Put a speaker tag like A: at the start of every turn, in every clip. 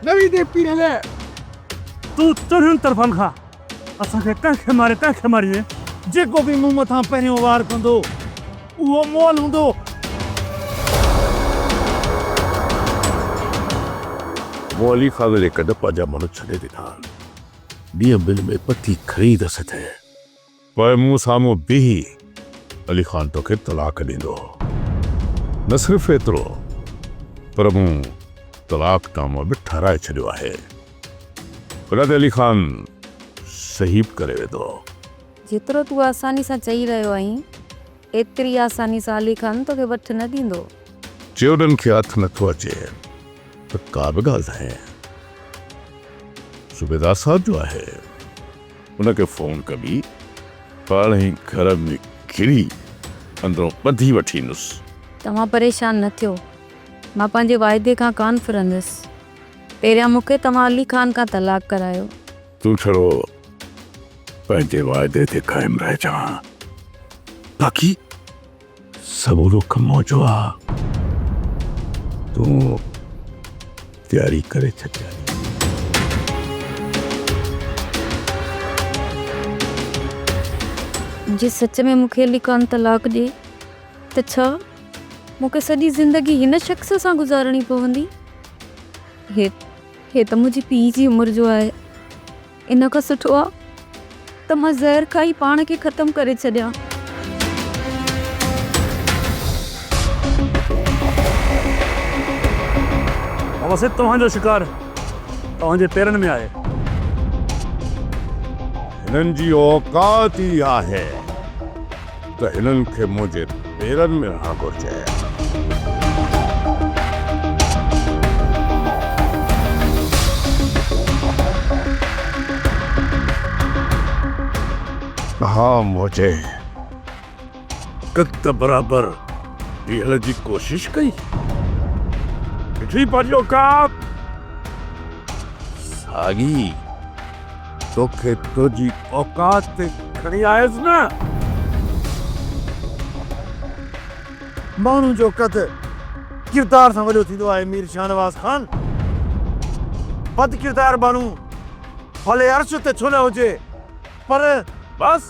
A: نه ويندين پيرل.
B: تون چئني طرفن کان اسان کي ڪنهن کي ماري ڪنهن کي ماريندين؟
C: جيڪو به مون مٿان پهريون وار ڪندو، اهو مئل هوندو.
D: مون علي خان جي ڪڍ پنهنجا ماڻهو ڇڏي ڏنا آهن. ڏينهن ٻن ۾ پتي کڻي ايندس هتي. پوء مون سامهون بيهي علي خان توکي طلاق ڏيندو. نه صرف ايترو پر مون طلاق نامو به ٺهرائي ڇڏيو آهي. ان تي علي خان صحيح به ڪري ويندو.
E: جيترو تون آساني سان چئي رهيو آهين، ايتري آساني سان علي خان توکي وٺ نه ڏيندو.
D: جي انهن کي هٿ نٿو اچي ته ڪا به ڳالهه ناهي. صوبيدار صاحب جو آهي. ان کي فون ڪبي، پاڻ ئي گهر ۾ گهڙي اندرون ٻڌي وٺي ايندس.
E: توهان پريشان نه ٿيو، مان پنهنجي واعدي کان ڪانه ڦرندس. پهريان مون کي توهان علي خان کان طلاق ڪرايو.
D: تون ڇڙو پنهنجي واعدي تي قائم رهجان، باقي سمورو ڪم منهنجو آ. تون تياري ڪري ڇڏ.
E: جي سچ ۾ مون کي علي خان طلاق ڏئي ته ڇا مون کي سڄي زندگي هن شخص سان گذارڻي پوندي؟ هي هي ته منهنجي پيء جي عمر جو آهي. ان کان سٺو آ ته مان زهر کائي پاڻ کي ختم ڪري ڇڏيان.
B: بابا سيد توهان جو شڪار توهان جي پيرن ۾ آهي.
D: هنن جي اوقات ئي آهي ته هنن کي منهنجي پيرن ۾ رهڻ گهرجي. توهان منهنجي قد برابر بيهڻ جي ڪوشش ڪئي. ڏٺي پنهنجي اوقات. ساڳي توکي تنهنجي اوقات تي کڻي آيس نه.
C: ماڻهو جو قد ڪردار سان وڏو ٿيندو آهي مير شاهنواز خان بد ڪردار ماڻهو ڀلي عرش تي ڇو نه هجي پر.
D: بس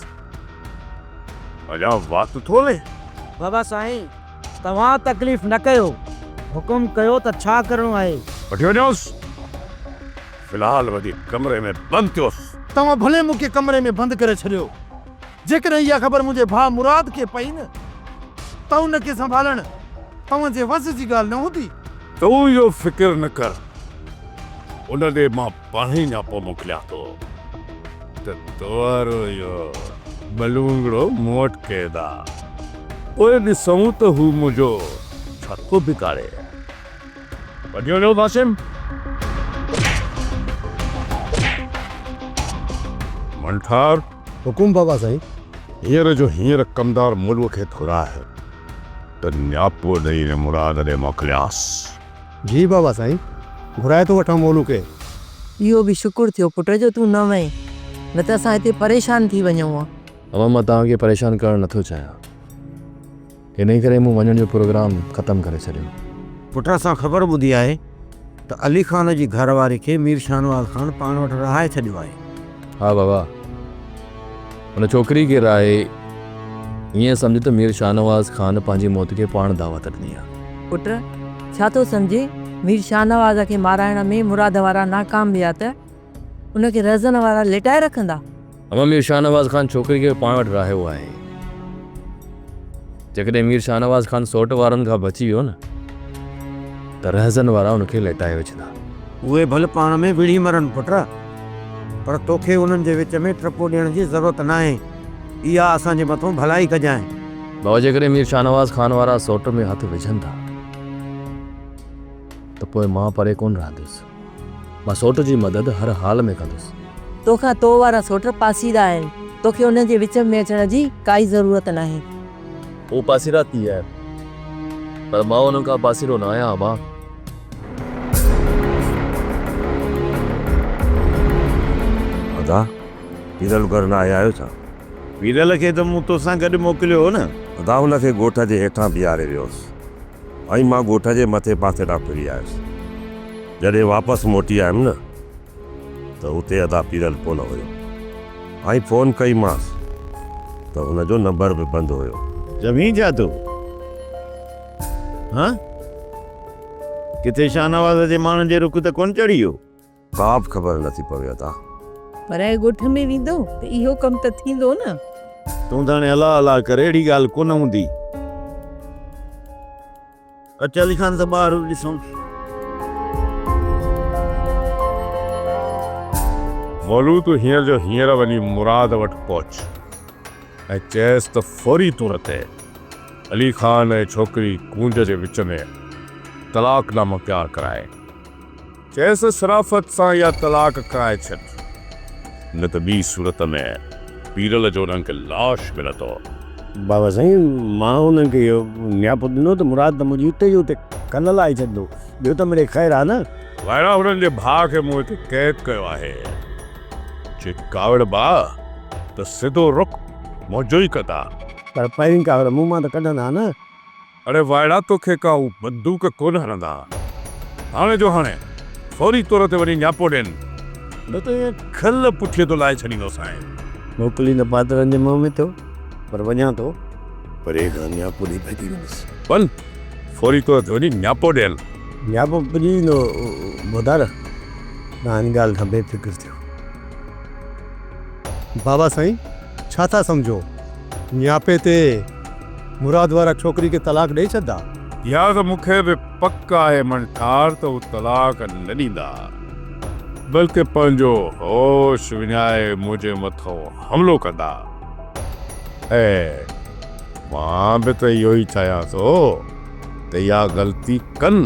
D: اڃا وات ٿو هلين.
F: بابا سائين توهان تڪليف نه ڪيو حڪم ڪيو ته ڇا ڪرڻو آهي.
D: وٺي وڃوس. في الحال وڃي ڪمري ۾ بند ٿيوس.
C: توهان ڀلي مون کي ڪمري ۾ بند ڪري ڇڏيو، جيڪڏهن اها خبر منهنجي ڀاء مراد کي پئي نه ته ان کي سنڀالڻ توهان جي وس جي ڳالهه نه هوندي.
D: تون اهو فڪر نه ڪر، ان ڏي مان پاڻهي نياپو موڪليان ٿو ته تو وارو اهو ٻلونگڙو مون وٽ قيد آ، پوء ڏسون ته هو منهنجو ڇا ٿو بگاڙي. وٺي وڃو قاسم. منٺار.
G: حڪم بابا سائين.
D: هينئر جو هينئر ڪمدار مولوء کي گهراء ته نياپو ڏئي مراد ڏي موڪليانس.
G: جي بابا سائين، گهرائي ٿو وٺان مولوء کي.
H: اهو به شڪر ٿيو پٽ جو تون نه وئين، نه ته اسان هتي پريشان ٿي وڃون ها.
I: امان مان توهان کي پريشان ڪرڻ نٿو چاهيان. انهيء ڪري مون وڃڻ جو پروگرام ختم ڪري ڇڏيو.
J: پٽ اسان خبر ٻڌي آهي ته علي خان جي گهر واري کي مير شاهنواز خان پاڻ وٽ رهائي ڇڏيو آهي.
I: ها بابا، ان ڇوڪري کي رهائي ائين سمجهه ته مير شاهنواز خان پنهنجي موت کي پاڻ دعوت ڏني آهي.
H: پٽ، ڇا ٿو سمجهين، مير شاهنواز کي مارائڻ ۾ مراد وارا ناڪام ويا ته ان کي رهزن وارا ليٽائي رکندا؟
I: اما مير شاهنواز خان ڇوڪري کي پاڻ وٽ رهايو آهي. جيڪڏهن مير شاهنواز خان سوٽ وارن کان بچي ويو نه ته رهزن وارا ان کي ليٽائي وجهندا.
J: اهي ڀل پاڻ ۾ وڙهي مرن پٽ، پر توکي انهن جي وچ ۾ ٽپو ڏيڻ جي ضرورت ناهي. اها اسان جي مٿون ڀلائي ڪجانء.
I: بابا جيڪڏهن مير شاهنواز خان وارا سوٽ ۾ هٿ وجهن ٿا ته پوء مان پري ڪونه رهندس. مان سوٽ جي مدد هر حال ۾ ڪندس.
H: توکان تو وارا سوٽ پاسيرا آهن. توکي انهن جي وچ ۾ اچڻ جي ڪائي ضرورت ناهي.
I: هو پاسيرا ٿي ويا آهن، پر مان انهن کان پاسيرو نه آهيان امان.
K: ادا، پيرل گهر ناهي آيو ڇا؟
L: پيرل کي ته مون توسان گڏ موڪليو هو نه.
K: ادا، هن کي ڳوٺ جي هيٺان بيهاري ويو هوس. ۽ مان ڳوٺ جي مٿي پاسي ڏانهن ڦري آيس. جڏهن واپس موٽي آيم نه ته اتي ادا پيرل ڪونه هيو ۽ فون ڪئيمانس ته هن جو نمبر به بند هيو.
L: چوين ڇا ٿو؟ هان؟ ڪٿي شاهنواز جي ماڻهن جي رخ ته ڪونه چڙهي ويو؟
K: ڪا به خبر نٿي پوي ادا.
A: پرائي ڳوٺ ۾ ويندو ته اهو ڪم ته ٿيندو نه.
L: تون ته هاڻي الله الله ڪر اهڙي ڳالهه ڪونه هوندي. اچ علي خان ته ٻاهر ڏسون.
D: مولو تون هينئر جو هينئر وڃي مراد وٽ پهچ ۽ چئس ته فوري طور تي علي خان ۽ ڇوڪري ڪونج جي وچ ۾ طلاق نامو تيار ڪرائي. چئس شرافت سان اها طلاق ڪرائي ڇڏ، نه ته ٻي صورت ۾ پيرل جو انهن کي لاش ملندو.
M: بابا سائين، مان انهن کي اهو نياپو ڏنو ته مراد ته منهنجي اتي ئي اتي کل لاهي ڇڏندو، ٻيو ته مڙئي خير آ نه.
D: وائڙا هنن جي ڀاء کي مون هتي قيد ڪيو آهي، جي ڪاوڙبا ته سڌو رخ منهنجو ئي ڪندا.
M: پر پهرين ڪاوڙ مون مان ته ڪڍندا نه.
D: اڙي وائڙا توکي ڪا هو بندوق ڪونه هڻندا. هاڻي جو هاڻي فوري طور تي وڃي نياپو ڏين، نه ته ائين کل پٺيء تي لاهي ڇڏيندوسانء.
M: موڪلين ته پادرن جي منهن ۾ ٿيو، پر وڃان ٿو.
K: پري کان نياپو ڏئي ڀڄي ويندس.
D: وڃ فوري طور تي وڃي نياپو ڏين.
M: نياپو پڄي ويندو ڀوتار، توهان ان ڳالهه کان بي فڪر ٿيو.
G: بابا سائين ڇا ٿا سمجهو؟ نياپي تي مراد وارا ڇوڪري کي طلاق ڏئي ڇڏدا.
D: اها ته مون کي به پڪ آهي منٺار ته هو طلاق نه ڏيندا بلڪه پنهنجو هوش وڃائي منهنجي مٿئون حملو ڪندا ۽ مان به ته اهو ئي چاهيان ٿو ته اها غلطي ڪن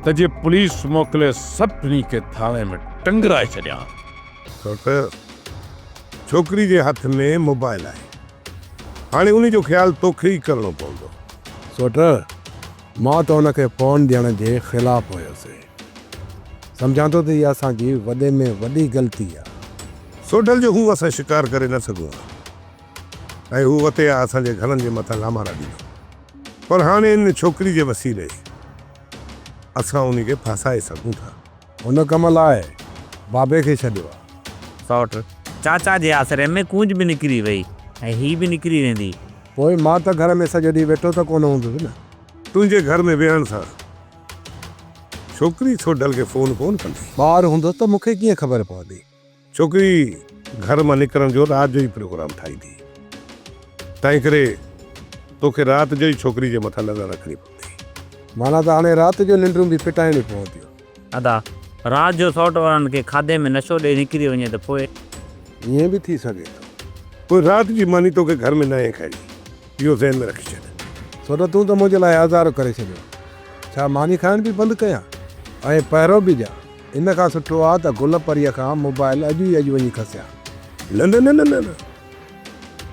D: ته جيئن پوليس موڪلي سڀني کي ٿاڻي ۾ ٽنگرائي ڇڏيان.
N: سوٽ، ڇوڪري جي هٿ ۾ موبائل آهي. هاڻي انهي جو خيال توکي ئي ڪرڻو پوندو.
G: سوٽ، مان ته هن کي فون ڏيڻ جي خلاف هيس. سمجهان ٿو ته اها اسان جي وڏي ۾ وڏي غلطي آهي.
N: سوڍل جو هو اسان شڪار ڪري نه سگهون ها ۽ هو وتي ها اسان جي گهرن جي مٿان لامارا ڏيندو. پر هاڻي ان ڇوڪري جي وسيلي اسان انهي کي ڦاسائي سگهون ٿا.
G: هن ڪم لاء بابي کي ڇڏيو آ.
O: سئوٽ، چاچا جي آسري ۾ ڪونج به نڪري وئي ۽ هي به نڪري ويندي.
G: پوء مان ته گهر ۾ سڄو ڏينهن ويٺو ته ڪونه هوندس نه.
N: تنهنجي گهر ۾ ويهڻ سان ڇوڪري سوڍل کي فون ڪونه ڪندي.
G: ٻاهر هوندس ته مون کي ڪيئن خبر پوندي.
N: ڇوڪري گهر مان نڪرڻ جو رات جو ئي پروگرام ٺاهيندي. تنهنڪري توکي رات جو ئي ڇوڪري جي مٿان نظر رکڻي پوندي.
G: معنيٰ ته هاڻي رات جو ننڊون به ڦٽائڻيون پونديون.
O: ادا، رات جو سئوٽ وارن کي کاڌي ۾ نشو ڏئي نڪري وڃي ته پوء؟
G: ائين به ٿي سگهي ٿو.
N: پوء رات جي ماني توکي گهر ۾ ناهي کائڻي. اهو ذهن ۾ رکي ڇڏ.
G: سوٽ تون ته منهنجي لاء آزار ڪري ڇڏيو. ڇا ماني کائڻ به بند ڪيان ۽ پهرو به ڏيان. ان کان سٺو آ ته گل پريء کان موبائل اڄ ئي اڄ وڃي کسيان.
N: نه نه نه نه نه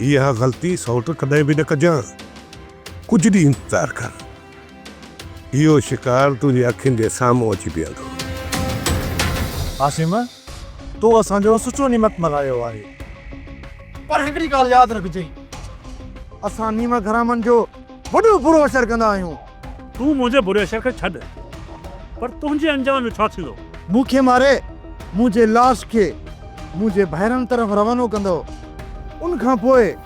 N: اها غلطي سئوٽ ڪڏهن به نه ڪجان. ڪجهه ڏينهن انتظار ڪر. اهو شڪار تنهنجي اکين جي سامهون اچي بيهندو.
C: هاشم، تو اسان جو سچو نعمت ملهايو آهي. پر هڪڙي ڳالهه ياد رکجئين، اسان نيم گهرامن جو وڏو برو اثر ڪندا آهيون.
B: تون منهنجي بري اثر کي ڇڏ، پر تنهنجي انجام جو ڇا ٿيندو؟
C: مون کي ماري، منهنجي لاش کي منهنجي ڀائرن طرف روانو ڪندؤ. ان کان پوء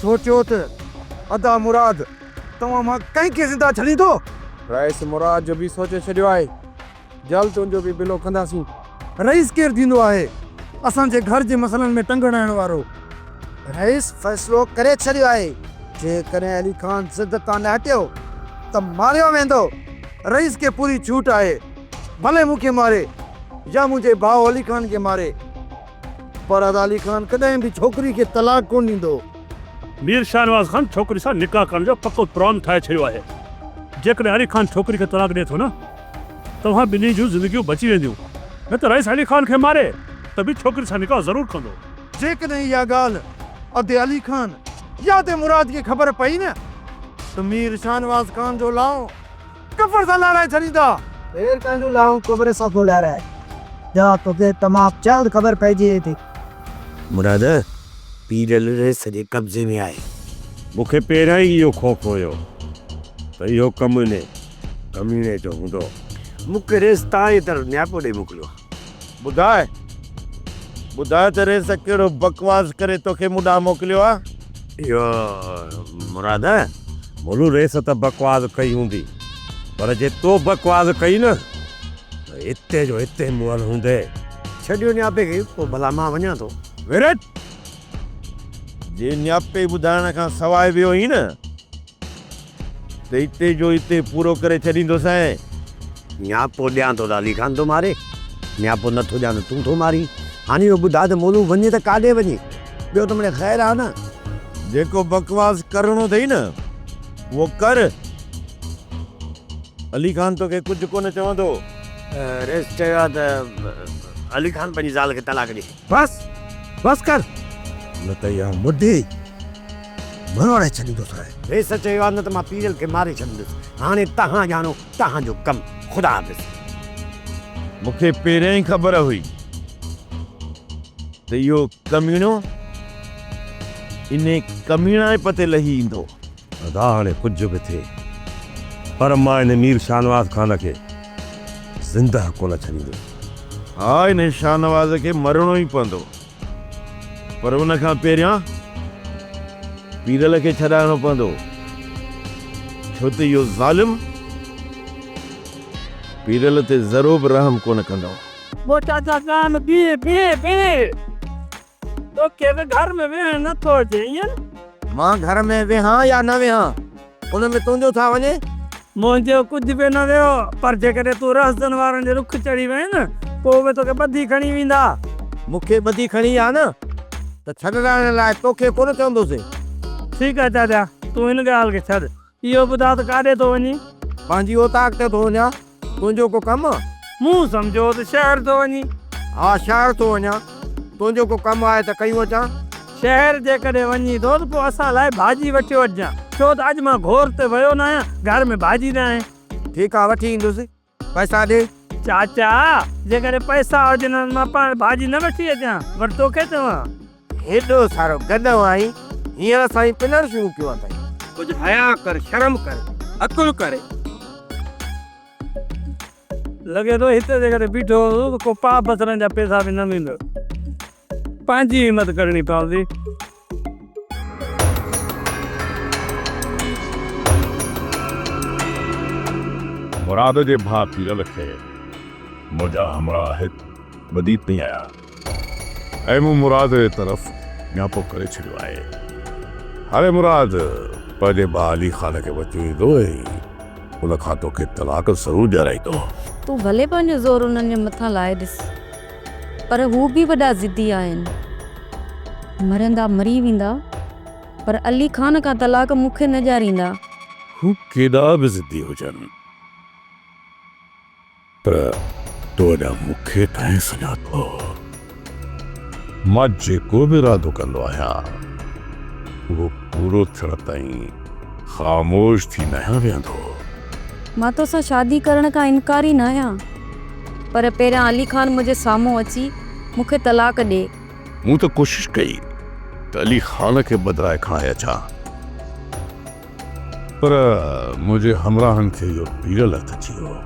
C: سوچيو ته ادا مراد توهان مان ڪنهن کي زنده ڇڏيندو؟
G: رئيس مراد جو به سوچي ڇڏيو آهي. جلد ان جو به بلو ڪنداسين.
C: رئيس ڪير ٿيندو آهي اسان جي گهر جي مسئلن ۾ ٽنگ اڙائڻ وارو؟
F: رئيس فيصلو ڪري ڇڏيو آهي، جيڪڏهن علي خان ضد تان نه هٽيو ته ماريو ويندو.
C: رئيس کي پوري ڇوٽ آهي، ڀلي مون کي ماري يا منهنجي ڀاء علي خان کي ماري، پر ادا علي خان ڪڏهن به ڇوڪري کي طلاق ڪونه ڏيندو.
B: مير شاهنواز خان ڇوڪري سان نڪاح ڪرڻ جو پڪو پران ٺاهي ڇڏيو آهي. جيڪڏهن علي خان ڇوڪري کي طلاق ڏئي ٿو نه توهان ٻنهي جون زندگيون بچي وينديون، نه ته رئيس علي خان کي ماري ته به ڇوڪري سان نڪاح ضرور ڪندو.
C: جيڪڏهن اها ڳالهه ادي علي خان يا ادي مراد کي خبر پئي نه ته مير شاهنواز خان جو لانء قبر سان لارائي ڇڏيندا.
F: مير ڪنهن جو لانء قبر سان ٿو لارائي، جا توکي تمام جلد خبر پئجي ويندي.
M: مراد، پيرل رئيس جي قبضي ۾ آهي.
K: مون کي پهريان ئي اهو خوف هيو ته اهو ڪم انهي ڪميڻي جو هوندو.
M: مون کي ريس تان جي طرف نياپو ڏئي موڪليو آهي.
L: ٻڌاء، ٻڌاء ته ريس ڪهڙو بڪواس ڪري توکي مون ڏانهن موڪليو آهي؟
K: اهو مراد، مولو ريس ته بڪواس ڪئي هوندي، پر جي تو بڪواس ڪئي نه ته اتي جو اتي مئل هوندين.
J: ڇڏيو نياپي کي، پوء ڀلا مان وڃان ٿو.
L: ويرت! جي نياپي ٻڌائڻ کان سواء ويو هين نه ته اتي جو اتي پورو ڪري ڇڏيندوسانء.
M: نياپو ڏيان ٿو ته علي خان ٿو ماري، نياپو نه ٿو ڏيان ته تون ٿو مارين. هاڻي اهو ٻڌاء ته مولو وڃي ته ڪاڏي وڃي؟ ٻيو ته مڙئي خير آ نه.
L: جيڪو بڪواس ڪرڻو اٿئي نه اهو ڪر. علي خان توکي ڪجهه ڪونه چوندو.
M: رئيس چيو آ ته علي خان پنهنجي زال کي طلاق ڏي.
J: بس بس ڪر
N: نه ته اها مڍي مروڙي ڇڏيندوسانء.
M: رئيس چيو آ نه ته مان پيرل کي ماري ڇڏيندس. هاڻي توهان ڄاڻو توهان جو ڪم. خدا حافظ.
L: مون کي پهريان ئي خبر هئي ته اهو ڪميڻو انهي ڪميڻائپ تي لهي ايندو.
K: ادا هاڻي ڪجهه به ٿئي پر مان ان مير شاهنواز خان کي زنده ڪونه ڇڏيندس.
L: ها انهي شاهنواز کي مرڻو ئي پوندو پر ان کان پهريان پيرل کي ڇڏائڻو پوندو ڇو ته اهو ظالم پيرل تي ذرو به رحم ڪونه ڪندو.
P: پوء چاچا جان بيهه بيهه بيهه. توکي به گهر ۾ ويهڻ نه ٿو اچي ائين نه؟
J: مان گهر ۾ ويهان يا نه ويهان ان ۾ تنهنجو ڇا وڃي؟
P: منهنجو ڪجهه به نه ويو، پر جيڪڏهن تون رهزن وارن جي رخ چڙهي وئين نه، پوء اهي توکي ٻڌي کڻي ويندا.
J: مون کي ٻڌي کڻي ويا نه ته ڇڏرائڻ لاء توکي ڪونه چوندوسين.
P: ٺيڪ آهي چاچا، تون ان ڳالهه کي ڇڏ. اهو ٻڌاء ته ڪاڏي ٿو وڃين؟
J: پنهنجي اوطاق تي ٿو وڃان. تنهنجو ڪو ڪم آ؟
P: مون سمجهيو ته شهر ٿو وڃين.
J: ها شهر ٿو وڃان. تنهنجو ڪو ڪم آهي ته ڪيون اچان.
P: شهر جيڪڏهن وڃين ٿو ته پوء اسان لاء ڀاڄي وٺيو اچجان، ڇو ته اڄ مان گهور تي ويو ناهيان، گهر ۾ ڀاڄي ناهي.
J: ٺيڪ آ وٺي ايندس. پئسا ڏي.
P: چاچا، جيڪڏهن پئسا هجن ها ته مان پاڻ ڀاڄي نه وٺي اچان، وري توکي چوان.
J: هيڏو سارو گڏهه آهين، هينئر سائين پنڻ شروع ڪيو اٿئي.
P: ڪجهه حياء ڪر، شرم ڪر، عقل ڪر. لڳي ٿو هتي جيڪڏهن بيٺو هوندو ته ڪو پاء بصرن جا پئسا به نه ڏيندو. پنهنجي همت ڪرڻي پوندي.
D: مراد جي ڀاء پيرل کي منهنجا همراهه هت ٻڌي پئي آيا. ۽ مون مراد جي طرف نياپو ڪري ڇڏيو آهي. هاڻي مراد پنهنجي ڀاء علي خان کي وٺي ايندو ۽ ان کان توکي طلاق ضرور ڏيارائيندو.
E: تون ڀلي پنهنجو زور انهن جي مٿان لائي ڏس، پر هو به وڏا ضدي آهن. مرندا مري ويندا، پر علي خان کان طلاق مون کي نه ڏياريندا.
D: هو ڪيڏا به ضدي هجن. پر تو اڃا مون کي ناهي سڃاتو. مان جيڪو به ارادو ڪندو آهيان، اهو پورو ٿيڻ تائين خاموش ٿي ناهيان ويهندو.
E: مان توسان شادي ڪرڻ کان انڪاري ناهيان، پر پهريان علي خان منهنجي سامهون اچي مون کي طلاق ڏي.
D: مون ته ڪوشش ڪئي ته علي خان کي بدلائي کڻائي اچان. پر منهنجي همراهن کي اهو پيرل هٿ اچي ويو.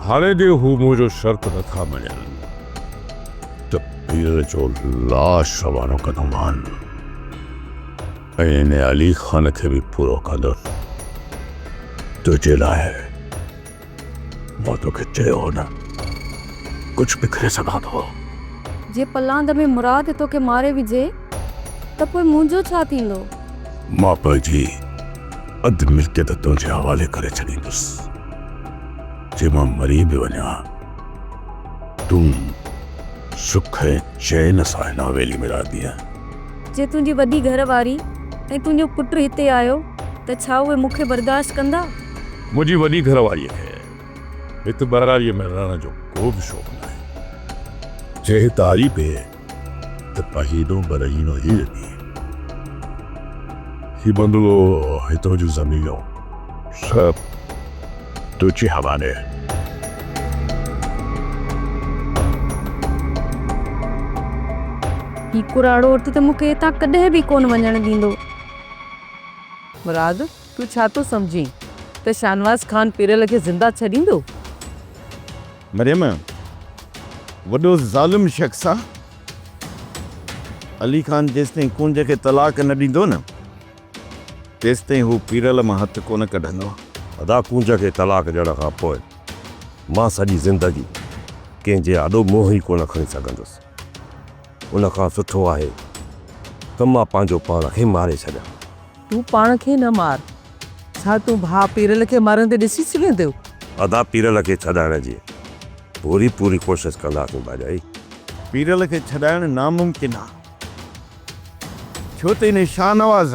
D: هاڻي جي هو منهنجو شرط نه ٿا مڃين ته پيرل جو لاش روانو ڪندومان ۽ ان علي خان کي به پورو ڪندس. تنهنجي لاء مان توکي چيو هو نه، ڪجهه به ڪري سگهان ٿو.
E: جي پلاند ۾ مراد توکي ماري وجهي ته پوء منهنجو ڇا ٿيندو؟
D: مان پنهنجي اڌ ملڪيت تنهنجي حوالي ڪري ڇڏيندس. جي مان مري به وڃان، تون سک ۽ چين سان هن حويلي ۾ رهندينء.
E: جي تنهنجي وڏي گهر واري ۽ تنهنجو پٽ هتي آيو ته ڇا اهي مون کي برداشت ڪندا؟
D: منهنجي وڏي گهر واريء کي هت ٻهراڙيء ۾ رهڻ جو ڪو به شوق ناهي. جي هت آئي به ته مهينو ٻه رهينو ئي ويندي. هي بنگلو، هتان جون زمينون سڀ تنهنجي حوالي.
E: هي ڪراڙو اٺ ته مون کي هتان ڪڏهن به ڪونه وڃڻ ڏيندو.
H: مراد، تون ڇا ٿو سمجهين؟
A: ته شاهنواز خان پيرل کي زنده ڇڏيندو؟
L: مريم، وڏو ظالم شخص آ. علي خان جيستائين ڪونج کي طلاق نه ڏيندو نه، تيستائين هو پيرل مان هٿ ڪونه ڪڍندو.
K: ادا ڪونج کي طلاق ڏيڻ کان پوء مان سڄي زندگي ڪنهن جي آڏو منهن ئي ڪونه کڻي سگهندس. ان کان سٺو آهي ته مان پنهنجو پاڻ کي ماري ڇڏيان.
A: تون پاڻ کي نه مار. ڇا تون ڀاء پيرل کي مرندي ڏسي سگهندين؟
K: ادا پيرل کي ڇڏائڻ جي پوري پوري ڪوشش ڪنداسين ڀاڄائي.
L: پيرل کي ڇڏائڻ ناممڪن آ. ڇو ته انهي شاهنواز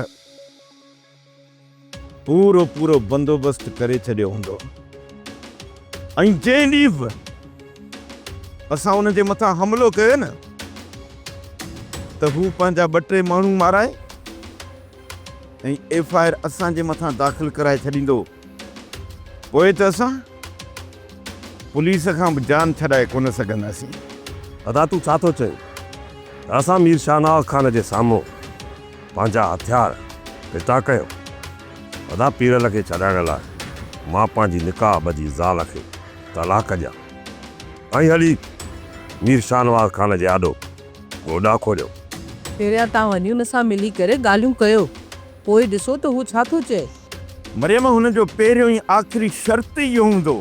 L: پورو پورو بندوبست ڪري ڇڏيو هوندو ۽ جنهن ڏينهن به اسان ان جي مٿان حملو ڪيو نه ته هو پنهنجا ٻه ٽي ماڻهو مارائي ۽ ايف I R اسان جي مٿان داخل ڪرائي ڇڏيندو. پوء ته اسان پوليس کان به جان ڇڏائي ڪونه سگهنداسين.
K: ادا تون ڇا ٿو چئين ته اسان مير شاهنواز خان جي سامهون پنهنجا هٿيار ڦٽا ڪيون؟ ادا پيرل کي ڇڏائڻ لاء مان پنهنجي نڪاح ٻڌي زال کي طلاق ڏيان ۽ هلي مير شاهنواز خان جي آڏو گوڏا کوڙيو.
A: پهريان توهان وڃي ان سان ملي ڪري ڳالهيون ڪيو، پوء ڏسو ته هو ڇا ٿو چئي.
L: مريم، هن جو پهريون ۽ آخري شرط ئي اهو هوندو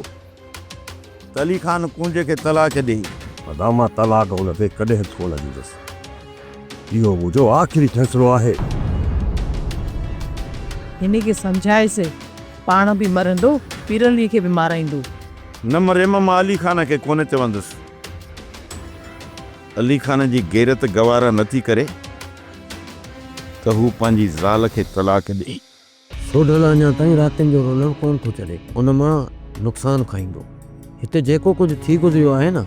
L: ته علي خان ڪونج کي طلاق ڏئي.
K: ادا مان طلاق هن کي ڪڏهن به ڪونه ڏيندس. اهو منهنجو آخري فيصلو آهي.
A: هن کي سمجهائيس، پاڻ به مرندو، پيرلي کي به مارائيندو.
L: نه مريم، مان علي خان کي ڪونه چوندس. علي خان جي غيرت گوارا نه ٿي ڪري ته هو پنهنجي زال کي طلاق ڏئي.
J: سوڍل اڃا تائين راتين جو رولڻ ڪونه ٿو ڇڏي. ان مان نقصان کائيندو. هتي جيڪو ڪجهه ٿي گذريو آهي نه،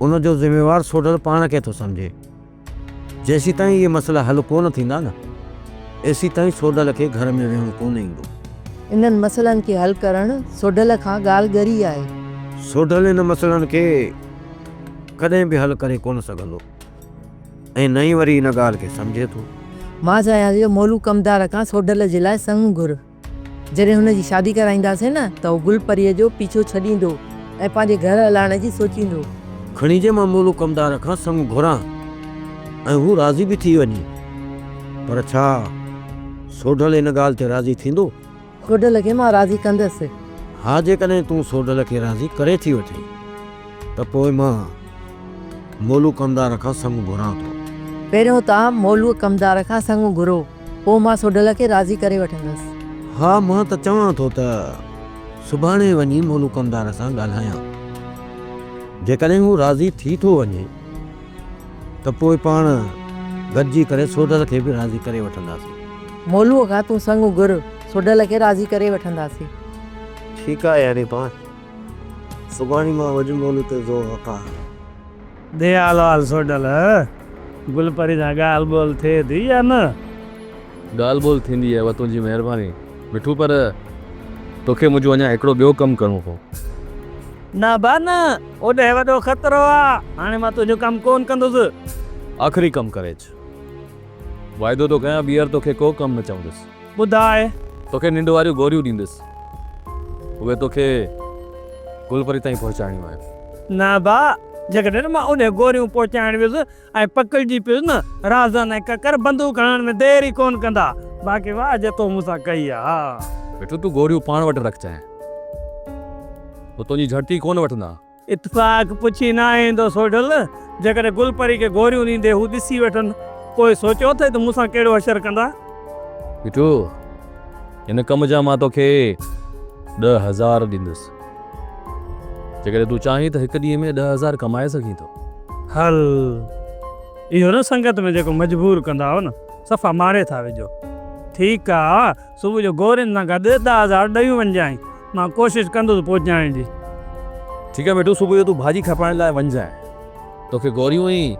J: ان جو ذميوار سوڍل پاڻ کي ٿو سمجهي. جيسيتائين اهي مسئلا حل ڪونه ٿيندا نه، ايسيتائين سوڍل کي گهر ۾ ويهڻ ڪونه ايندو.
H: انهن مسئلن کي حل ڪرڻ سوڍل کان ڳالهه ڳري آهي.
J: سوڍل انهن مسئلن کي ڪڏهن به حل ڪري ڪونه سگهندو ۽ نه ئي وري ان ڳالهه کي سمجهي ٿو.
H: مان چاهيان ٿي ته مولو ڪمدار کان سوڍل جي لاء سڱ گهر. جڏهن هن جي شادي ڪرائينداسين نه ته هو گل پريء جو پيڇو ڇڏيندو ۽ پنهنجي گهر هلائڻ جي سوچيندو.
J: کڻي جي مان مولو ڪمدار کان سڱ گهران ۽ هو راضي به ٿي وڃي، پر ڇا سوڍل ان ڳالهه تي راضي ٿيندو؟
H: سوڍل کي مان راضي ڪندس.
J: ها جيڪڏهن تون سوڍل کي راضي ڪري ٿي وٺين ته پوء مان مولو ڪمدار کان سڱ گهران ٿو.
H: پهريون توهان مولوء ڪمدار کان سڱ گهرو، پوء مان سوڍل کي راضي ڪري وٺندس.
J: ها مان ته چوان ٿو ته سڀاڻي وڃي مولو ڪمدار سان ڳالهايان. جيڪڏهن هو راضي ٿي ٿو وڃي ته پوء پاڻ گڏجي ڪري سوڍل کي به راضي ڪري وٺنداسين.
H: مولوء کان تون سڱ گهر، سوڍل کي راضي ڪري وٺنداسين.
J: ٺيڪ آهي يعني پاڻ سڀاڻي مان وڄ مولوء تي زور رکان.
P: ديال وال سوڍل، گل پري سان ڳالهه ٻولهه ٿئي ٿي يا نه؟
I: ڳالهه ٻولهه ٿيندي آهي، اها تنهنجي مهرباني مٺو، پر توکي منهنجو اڃا هڪڙو ٻيو ڪم ڪرڻو پوندو.
P: نه با نه، اوڏهه وڏو خطرو آ، هاڻي مان تنهنجو ڪم ڪونه ڪندس.
I: آخري ڪم ڪري اچ. واعدو ٿو ڪيان ٻيهر توکي ڪو ڪم نه چوندس.
P: ٻڌاء.
I: توکي ننڊ واريون گوريون ڏيندس. اهي توکي گل پري تائين پهچائڻيون آهن.
P: نه با، جيڪڏهن مان اهي گوريون پهچائڻ ويس ۽ پڪڙجي پيس نه، رازن ۽ ڪڪر بندوق هڻڻ ۾ دير ئي ڪونه ڪندا. باقي واهه جي تو مون سان ڪئي آ. ها.
I: مٺو تون گوريون پاڻ وٽ رکجانء. هو تنهنجي جهڙتي ڪونه وٺندا.
P: اتفاق پڇي ناهي ايندو سوڍل، جيڪڏهن گل پري کي گوريون ڏيندي هو ڏسي وٺن، پوء سوچيو اٿئي ته مون سان ڪهڙو حشر ڪندا؟
I: مٺو، هن ڪم جا مان توکي 10,000 ڏيندس. جيڪڏهن تون چاهين ته هڪ ڏينهن ۾ 10,000 ڪمائي سگهين ٿو.
P: هل، اهو نه سنگت ۾ جيڪو مجبور ڪندا آهيو نه، صفا ماري ٿا وجهو. ٺيڪ آ، صبح جو گورين سان گڏ 10,000 ڏيون وڃجانء. مان ڪوشش ڪندس پهچائڻ جي.
I: ٺيڪ آهي مٺو صبح جو تون ڀاڄي کپائڻ لاء وڃجانء توکي گوريون ۽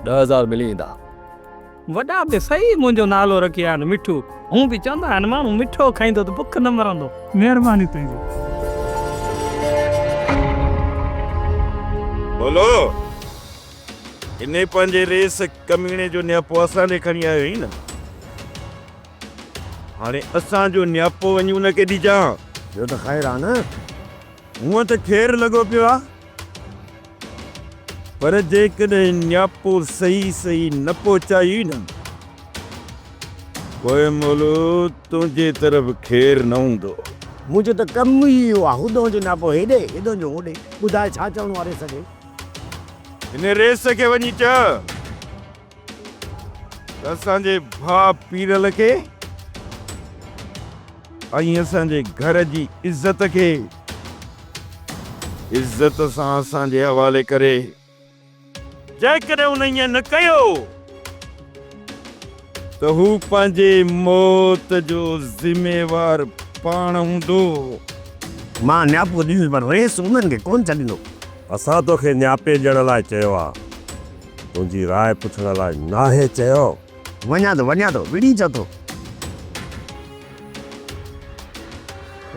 I: 10,000 ملي ويندا.
P: وڏا به صحيح منهنجو نالو رکي آهن مٺو. هون به چوندا آهن ماڻهو مٺو کائيندو ته بک نه مرندو. مهرباني تنهنجي.
L: بولو انهي پنهنجي ريس ڪميڻي جو نياپو اسان ڏي کڻي آيو آهين نه. هاڻي اسان جو نياپو وڃي ان کي ڏجان.
M: ٻيو ته خير آ نه؟
L: هونء ته خير لڳو پيو آ، پر جيڪڏهن نياپو صحيح صحيح نه پهچايئي نه، پوء مولو تنهنجي طرف خير نه هوندو.
M: منهنجو ته ڪم ئي اهو آ، هوڏهون جو نياپو هيڏي، هيڏهون جو هوڏي. ٻڌاء ڇا چوڻو آ ريس کي؟
L: هن ريس کي وڃي چئه ته اسان جي ڀاء پيرل کي ۽ اسان جي گهر جي عزت کي عزت سان اسان جي حوالي ڪري. جيڪڏهن هن ائين نه ڪيو ته هو پنهنجي موت جو ذميوار پاڻ هوندو.
M: مان نياپو ڏيندس پر ريس انهن کي ڪونه ڇڏيندو.
K: اسان توکي نياپي ڏيڻ لاء چيو آ، تنهنجي راء پڇڻ لاء ناهي چيو.
M: وڃان ٿو، وڃان ٿو، وڙهي چئو ٿو.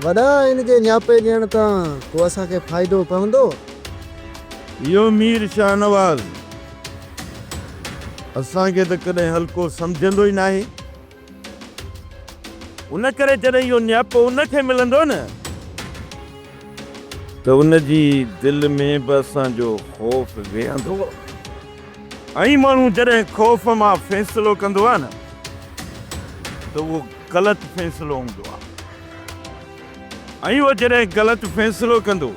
F: وڏا ان جي نياپي ڏيڻ تان ڪو اسان کي فائدو پوندو؟
L: اهو مير شاهنواز اسان کي ته ڪڏهن هلڪو سمجهندو ئي ناهي. ان ڪري جڏهن اهو نياپو ان کي ملندو نه ته ان جي دل ۾ به اسان جو خوف ويهندو. ۽ ماڻهو جڏهن خوف مان فيصلو ڪندو آهي نه ته اهو غلط فيصلو هوندو آهي ۽ اهو جڏهن غلط فيصلو ڪندو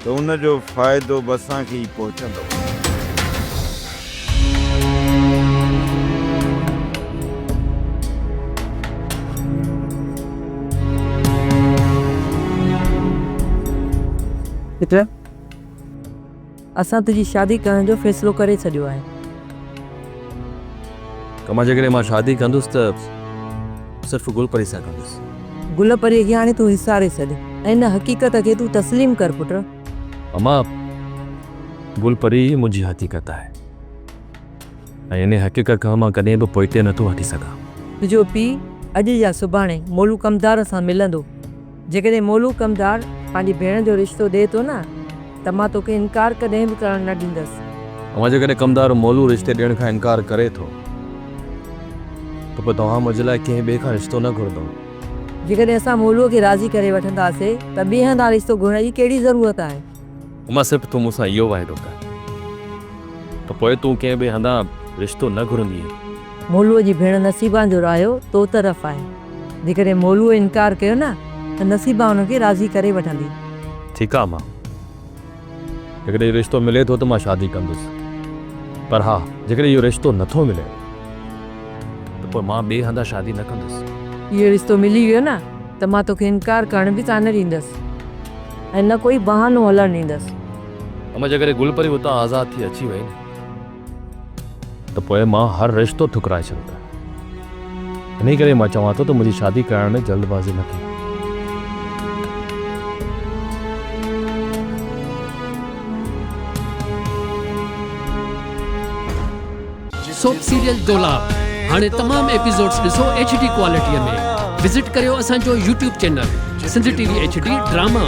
L: ته ان جو فائدو به اسان کي ئي پهچندو.
H: پٽ! اسان تنهنجي شادي ڪرڻ جو فيصلو ڪري ڇڏيو آهي.
I: ڪما جيڪڏهن مان شادي ڪندس ته صرف گل پري سان ڪندس.
H: گل پريء کي هاڻي تون وساري ڇڏ ۽ ان حقيقت کي تون تسليم ڪر پٽ.
I: اما گل پري ئي منهنجي حقيقت آهي ۽ انهي حقيقت کان مان ڪڏهن به پوئتي نٿو هٽي سگهان.
H: تنهنجو پيء اڄ يا سڀاڻي مولو ڪمدار سان ملندو. جيڪڏهن مولو ڪمدار پنهنجي ڀيڻ جو رشتو ڏئي ٿو نه ته مان توکي انڪار ڪڏهن به ڪرڻ نه ڏيندس.
I: اوهان جيڪڏهن ڪمدار مولو رشتي ڏيڻ کان انڪار ڪري ٿو ته پوء توهان منهنجي لاء ڪنهن ٻئي کان رشتو نه گهرندؤ.
H: جيڪڏهن اسان مولوء کي راضي ڪري وٺنداسين ته ٻئي هنڌان رشتو گهرڻ جي ڪهڙي ضرورت آهي؟
I: اما صرف تون مون سان اهو واعدو ڪر ته پوء تون ڪنهن ٻئي هنڌان رشتو نه گهرندينء.
H: مولوء جي ڀيڻ نصيبان جو رايو تو طرف آهي. جيڪڏهن مولوء انڪار ڪيو نه ته نصيبان ان کي راضي ڪري وٺندي.
I: ٺيڪ آ امان. جيڪڏهن اهو رشتو ملي ٿو ته مان شادي ڪندس. پر ها جيڪڏهن اهو رشتو نه ٿو ملي ته پوء مان ٻئي هنڌان شادي نه ڪندس.
H: اهو رشتو ملي ويو نه ته مان توکي انڪار ڪرڻ به ڪانه ڏيندس ۽ نه ڪوئي بهانو هلڻ ڏيندس.
I: امان جيڪڏهن گل پري اتان آزاد ٿي اچي وئي نه ته پوء مان هر رشتو ٺڪرائي ڇڏندس. انهيء ڪري مان چوان ٿو ته منهنجي شادي ڪرائڻ ۾ جلدبازي نه ڪيو.
Q: سوپ سيريل دولاب هاڻي تمام ايپيسوڊز ڏسو ايڇ ڊي ڪوالٽي ۾ وزٽ ڪريو اسان جو YouTube channel Sindh T V H D drama.